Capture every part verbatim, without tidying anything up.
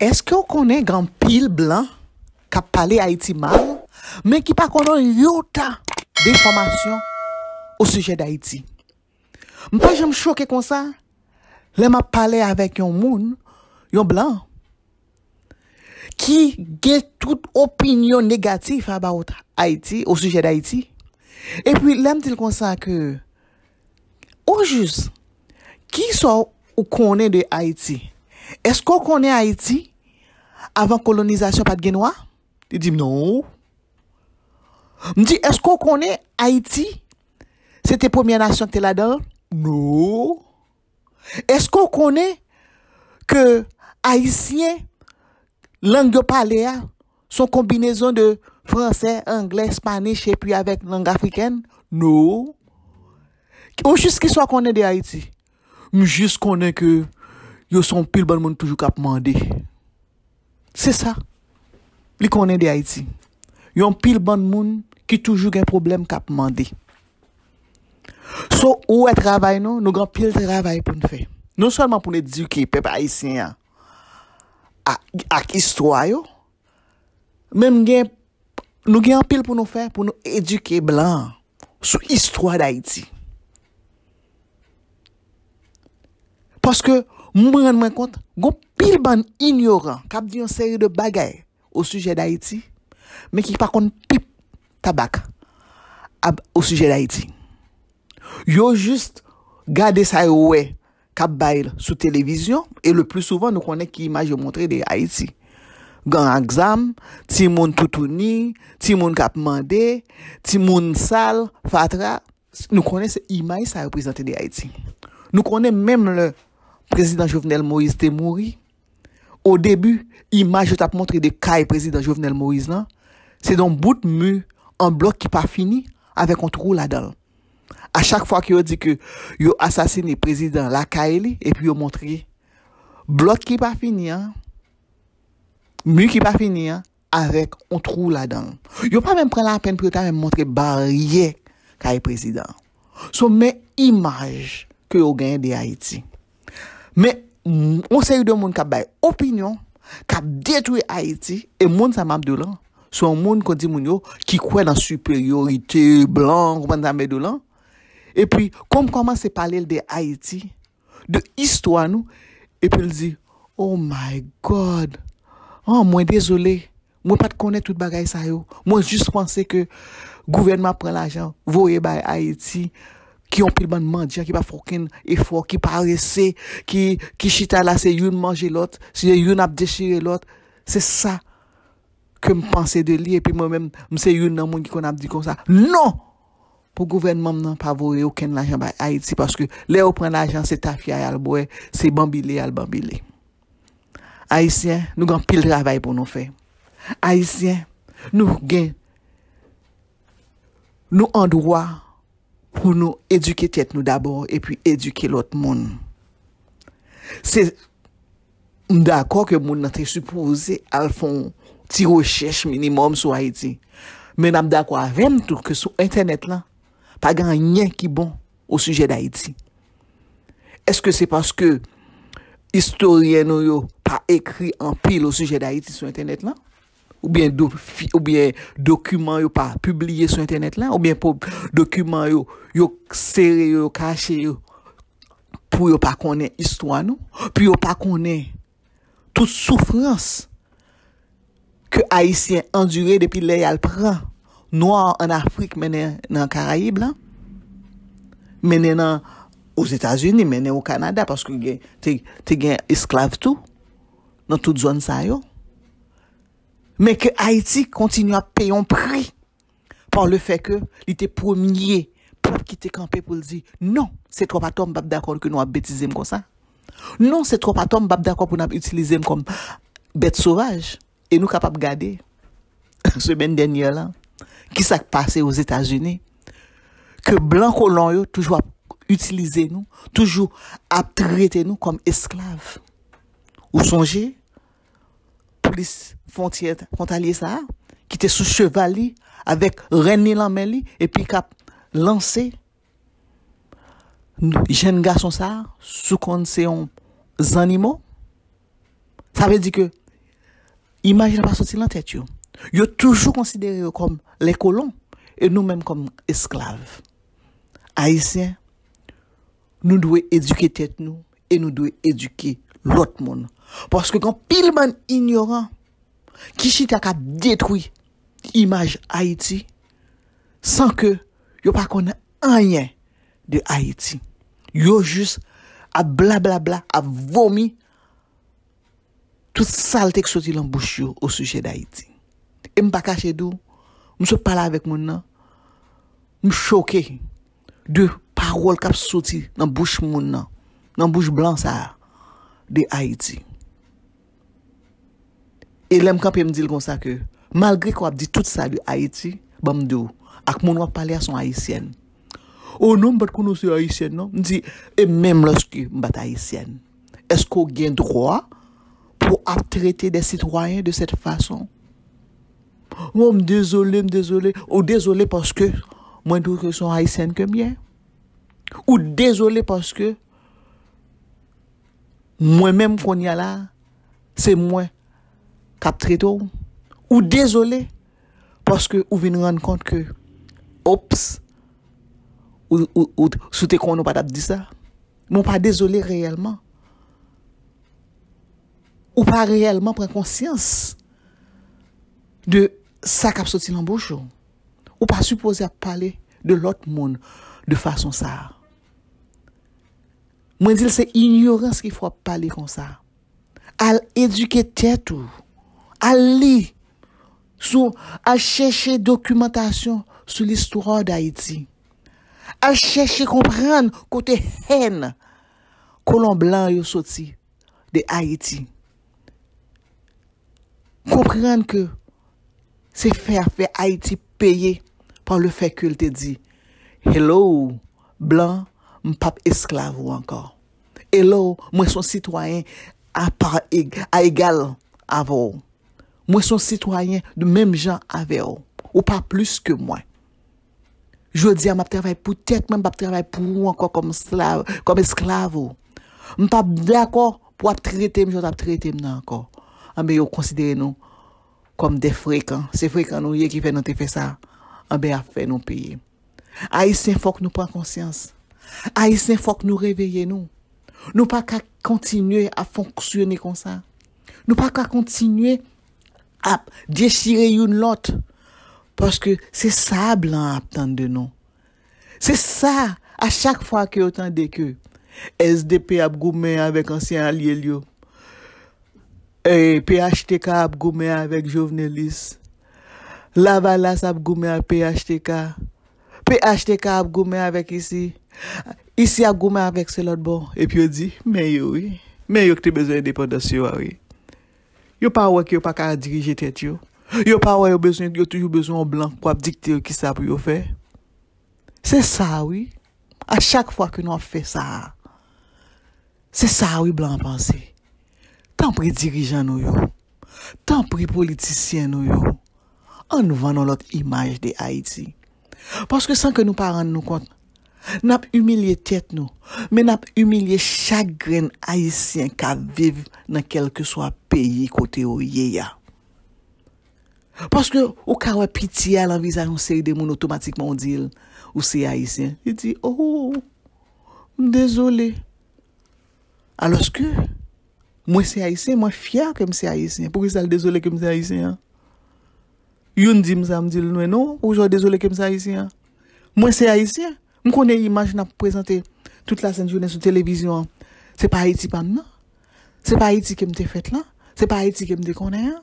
Èske w konnen gen anpil blan k ap pale Ayiti mal, men ki pa konn yon yota de enfòmasyon o sijè d Ayiti? M pa janm choke konsa lè m ap pale avèk yon moun, yon blan, ki gen tout opinyon negatif about Ayiti, o sijè d Ayiti. Epi lè m di l konsa ke, ojis, kisa w konnen de Ayiti? Èske w konnen Ayiti avan kolonizasyon pa t gen nwa? Li di m non. M di, èske w konnen Ayiti se te premyè nasyon ki te ladan l? Non. Èske w konnen ke Ayisyen, lang yo pale a, se yon konbinezon de fransè, anglè, espanish, epi avèk lang afrikèn? Non. Ou jis kisa w konnen de Ayiti? M jis konnen ke yo se yon pil bann moun toujou k ap mande. Se sa li konnen de Ayiti. Yon pil bann moun ki toujou gen pwoblèm k ap mande. So, ou wè travay nou, nou gen anpil travay pou n fè. Non sèlman pou n edike pèp ayisyen an ak, ak istwa yo, men m gen, nou gen anpil pou nou fè pou nou edike blan an sou istwa Dayiti. Paske mwen rann mwen kont, gon pil bann inyoran k ap di yon seri de bagay o sijè Dayiti, men ki pa konn pip tabak ab, o sijè Dayiti. Yo jis gade sa yo wè k ap bay sou televizyon, e le pli souvan nou konnen ki imaj yo montre de Ayiti. Gang ak zam, timoun toutouni, timoun k ap mande, timoun sal, fatra. Nou konnen se imaj sa yo prezante de Ayiti. Nou konnen menm lè prezidan Jovenel Moïse te mouri, o debi, imaj yo t ap montre de kay prezidan Jovenel Moïse lan, se yon bout mi an blòk ki pa fini avèk yon twou ladan l. A chak fwa ke yo di ke yo asasine prezidan lakay li, epi yo montre blòk ki pa fini an, mi ki pa fini an, avèk yon twou ladan l. Yo pa menm pran lapenn pou yo ta menm montre baryè kay prezidan an. So, men imaj ke yo genyen de Ayiti. Men, m, yon seri de moun k ap bay opinyon, k ap detwi Ayiti, e moun sa m ap di w lan, se yon moun, kon di moun yo, ki kwè nan siperyorite blan, konprann sa m vle di w lan. Epi, kon m kòmanse pale l de Ayiti, de istwa nou, epi l di, "Oh my God! Oh, mwen dezole. Mwen pa t konnen tout bagay sa yo. Mwen jis panse ke gouvènman ap pran lajan, voye bay Ayiti, ki yon pil bann mandyan ki pa fè okenn efò, ki parese, ki, ki chita la, se youn manje lòt, se youn ap dechire lòt." Se sa ke m panse de li, epi mwen menm, m se youn nan moun ki konn ap di konsa. Non! Pou gouvènman m nan pa voye okenn lajan bay Ayiti, paske lè yo pran lajan, se tafya y al bwè, se banbile y al banbile. Ayisyen, nou gen anpil travay pou nou fè. Ayisyen, nou gen, nou an dwa pou nou edike tèt nou dabò, epi edike lòt moun. Se, m dakò ke moun nan te sipoze al fè yon ti rechèch minimòm sou Ayiti. Men n ap dakò avè m tou ke sou entènèt lan, pa gen anyen ki bon o sijè Dayiti. Èske se paske istoryen nou yo pa ekri anpil o sijè Dayiti sou entènèt lan? Oubyen do, fi, oubyen dokiman yo pa pibliye sou entènèt lan? Oubyen po, dokiman yo, yo sere yo, yo kache yo, pou yo pa konnen istwa nou, pou yo pa konnen tout soufrans ke Ayisyen andire depi lè y al pran nwa an Afrik, mennen nan Karayib lan, mennen nan Ozetazini, mennen o Kanada, paske gen, te, te gen esklav tou nan tout zòn sa yo. Men ke Ayiti kontinye ap peye yon pri pa le fè ke li te premye pèp ki te kanpe pou l di, "Non, se twòp atò, m p ap dakò ke nou ap betize m konsa. Non, se twòp atò, m p ap dakò pou n ap itilize m kòm bèt sovaj." E nou kapab gade, semèn dènyè lan, ki sa k pase Ozetazini, ke blan kolon yo toujou ap itilize nou, toujou ap trete nou kòm esklav. Ou sonje, polis fwontyè, fwontalye sa a, ki te sou cheval li, avèk rèn li nan men li, epi k ap lanse jèn gason sa a, sou konn se yon zannimo. Sa vle di ke Imaj la pa soti nan tèt yo. Yo toujou konsidere yo kòm lè kolon e nou menm kòm esklav. Ayisyen, nou dwe edike tèt nou e nou dwe edike lòt moun. Paske gen pil bann inyoran ki chita k ap detwi imaj Ayiti san ke yo pa konnen anyen de Ayiti. Yo jis ap blablabla, ap vomi tout salte k soti nan bouch yo o sijè d Ayiti. E m pa kache di w, m sot pale avèk moun nan, m choke de pawòl k ap soti nan bouch moun nan, nan bouch blan sa a, de Ayiti. E lè m kanpe, m di l konsa ke, malgre ke w ap di tout sa de Ayiti, ban m di w, ak moun w ap pale a se yon Ayisyèn. O non, m pa t konnen w se Ayisyèn, non. M di, e menm lòske m pa t Ayisyèn, èske w gen dwa pou w ap trete de sitwayen de sèt fason? O, m dezole, m dezole. Ou dezole paske mwen di w ke se yon Ayisyèn ke m ye? Ou dezole paske mwen menm kounye a la, se mwen k ap trete w? Ou dezole paske ou vin rann kont ke, ops, ou, ou, ou, si w te konnen, ou pa t ap di sa. Men w pa dezole reyèlman. Ou pa reyèlman pran konsyans de sa k ap soti nan bouch ou. Ou pa sipoze ap pale de lòt moun de fason sa a. Mwen di l se inyorans ki fè w ap pale konsa. Al edike tèt ou. Al li sou, al chèche dokimantasyon sou listwa d Ayiti. Al chèche konprann kote hèn kolon blan yo soti de Ayiti. Konprann ke se fè a fè Ayiti peye pa le fè ke l te di, "Hello, blan, m p ap esklav ou ankò. Hello, mwen se yon sitwayen a pa eg-, a egal avè w. Mwen se yon sitwayen de menm jan avè w. Ou pa plis ke mwen." Jodi a, m ap travay pou tèt mwen, m p ap travay pou ou ankò kòm esklav, kòm esklav ou. M p ap dakò pou w ap trete m jan w t ap trete m nan ankò. Anben, yo konsidere nou kòm de frekan. Se frekan nou ye ki fè nou te fè sa. Anben, y ap fè nou peye. Ayisyen, fòk nou pran konsyans. Ayisyen, fòk nou reveye nou. Nou pa ka kontinye ap fonksyone konsa. Nou pa ka kontinye ap dechire youn lòt. Paske se sa blan an ap tann de nou. Se sa, a chak fwa ke yo tande ke S D P ap goumen avèk ansyen alye l yo, e, P H T K ap goumen avèk Jovenelis, Lavalas ap goumen ak P H T K, P H T K ap goumen avèk isi, isi ap goumen avèk se lòt bò, epi yo di, men yo wi, men yo ki te bezwen endepandans yo a wi. Yo pa wè ke yo pa ka dirije tèt yo. Yo pa wè yo bezwen, yo toujou bezwen yon blan pou ap dikte yo kisa pou yo fè. Se sa wi. A chak fwa ke nou ap fè sa, se sa wi blan an panse. Tanpri dirijan nou yo. Tanpri politisyen nou yo. Ann vann yon lòt imaj de Ayiti. Paske san ke nou pa rann nou kont, n ap imilye tèt nou, men n ap imilye chak grenn Ayisyen k ap viv nan kèlkeswa peyi kote yo ye a. Paske ou ka wè pitye a nan vizaj yon seri de moun, otomatikman ou di l, ou se Ayisyen. Li di, "Oh, m dezole." Alòske, mwen se Ayisyen, mwen fyè ke m se Ayisyen. Poukisa l dezole ke m se Ayisyen an? Youn di m sa, m di l, "Mwen non, poukisa w dezole ke m se Ayisyen an?" Mwen se Ayisyen. M konnen imaj n ap prezante tout lasent jounen sou televizyon an. Se pa Ayiti pa m nan. Se pa Ayiti ke m te fèt lan. Se pa Ayiti ke m te konnen an.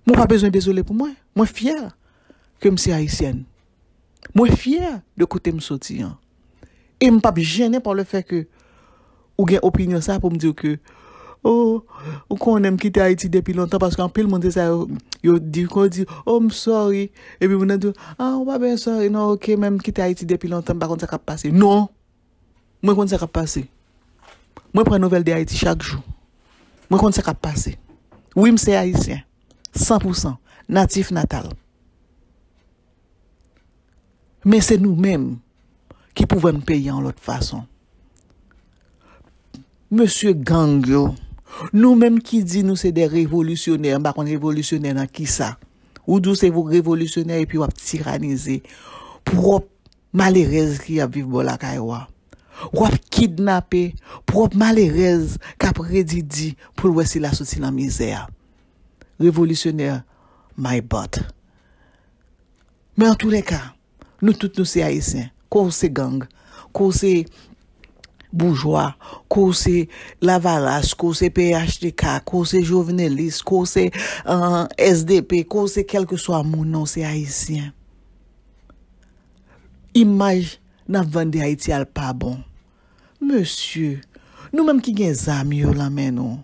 Mwen pa bezwen dezole pou mwen. Mwen fyè ke m se Ayisyèn. Mwen fyè de kote m soti an. E m p ap jennen pa le fè ke ou gen opinyon sa pou m di w ke, "Oh, ou konnen m kite Ayiti depi lontan," paske anpil moun se sa yo, yo di, kon yo di, "Oh, m sorry." Epi moun nan di, "Ah, ou pa bezwen sorry, non, ok, men m kite Ayiti depi lontan, m pa konn sa k ap pase." Non! Mwen konn sa k ap pase. Mwen pran nouvèl de Ayiti chak jou. Mwen konn sa k ap pase. Wi, m se Ayisyen. San pou san. Natif natal. Men se nou menm ki pou vann peyi an lòt fason. Mesye gang yo, Nou menm ki di nou se de revolisyonè, m pa konn revolisyonè nan kisa. Ou di w se vo-, revolisyonè epi w ap tiranize pwòp malerèz ki ap viv bò lakay ou a. W ap kidnape pwòp malerèz k ap redi di pou l wè si l a soti nan mizè a. Revolisyonè, my butt. Men antoulèka, nou tout nou se Ayisyen. Ko w se gang, ko w se boujwa, ko w se Lavalas, ko w se P H T K, ko w se jovenelis, ko w se, euh, S D P, ko w se kèlkeswa moun nan, w se Ayisyen. Imaj n ap vann de Ayiti a l pa bon. Mesye, nou menm ki gen zam yo lan men nou,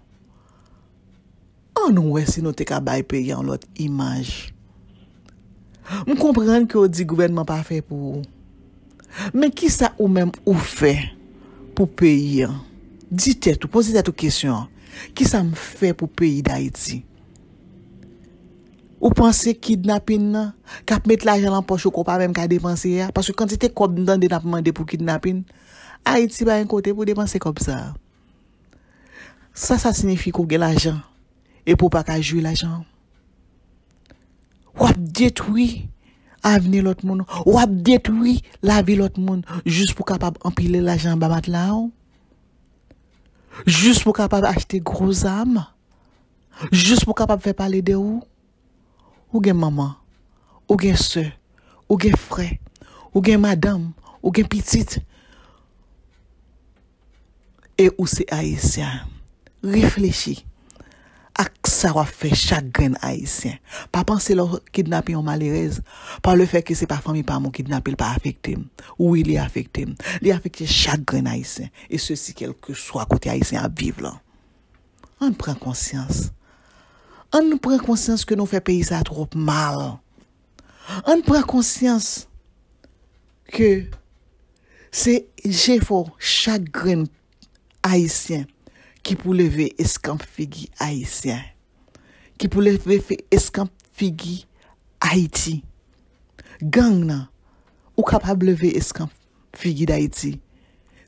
ann wè si nou te ka bay peyi a yon lòt imaj. M konprann ke w di gouvènman pa fè pou ou. Men kisa ou menm ou fè pou peyi a? Di tèt ou, poze tèt ou kesyon an. Kisa m fè pou peyi Dayiti? Ou panse kidnapin nan k ap met lajan lan pòch ou ke w pa menm ka depanse a? Paske kantite kòb m tande n ap mande pou kidnapin, Ayiti pa gen kote pou depanse kòb sa a. Sa, sa siyifi ke w gen lajan epi w pa ka jwi lajan an. W ap detwi avni lòt moun. W ap detwi lavi lòt moun jis pou w kapab anpile lajan anba matla w. Jis pou w kapab achte gwo zam. Jis pou w kapab fè pale de ou. Ou gen manman, ou gen sè, ou gen frè, ou gen madanm, ou gen pitit. E ou se Ayisyen. Reflechi ak sa w ap fè chak grenn Ayisyen. Pa panse lè w kidnape yon malerèz, pa lefètke se pa fanmi pa m ou kidnape, l pa afekte m. Wi, li afekte m. Li afekte chak grenn Ayisyen. E sesi kèlkeswa kote Ayisyen ap viv lan. Ann pran konsyans. Ann pran konsyans ke nou fè peyi sa a twòp mal. Ann pran konsyans ke se jefò chak grenn Ayisyen ki pou leve eskanp figi Ayisyen, ki pou leve fe-, eskanp figi Ayiti. Gang nan, ou kapab leve eskanp figi Dayiti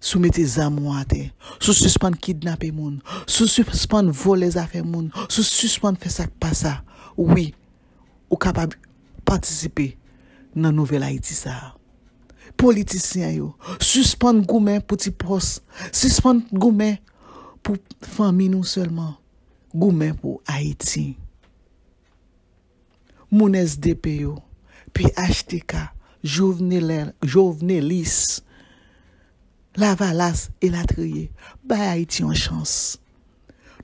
si w mete zam ou atè, si w sispann kidnape moun, si w sispann vòlè zafè moun, si w sispann fè sa k pa sa. Wi, ou kapab patisipe nan nouvèl Ayiti sa a. Politisyen yo, sispann goumen pou ti pòs, sispann goumen pou fanmi nou sèlman, goumen pou Ayiti. Moun S D P yo, P H T K, Jovenel-, Jovenelis, Lavalas, elatriye, bay Ayiti yon chans.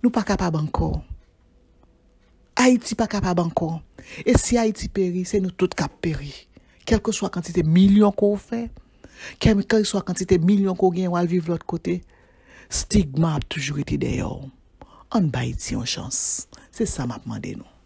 Nou pa kapab ankò. Ayiti pa kapab ankò. E si Ayiti peri, se nou tout k ap peri. Kèlkeswa kantite milyon ke w fè, kèlkeswa kantite milyon ke w genyen, w al viv lòt kote, stigma ap toujou rete dèyè w. Ann bay Ayiti yon chans. Se sa m ap mande nou.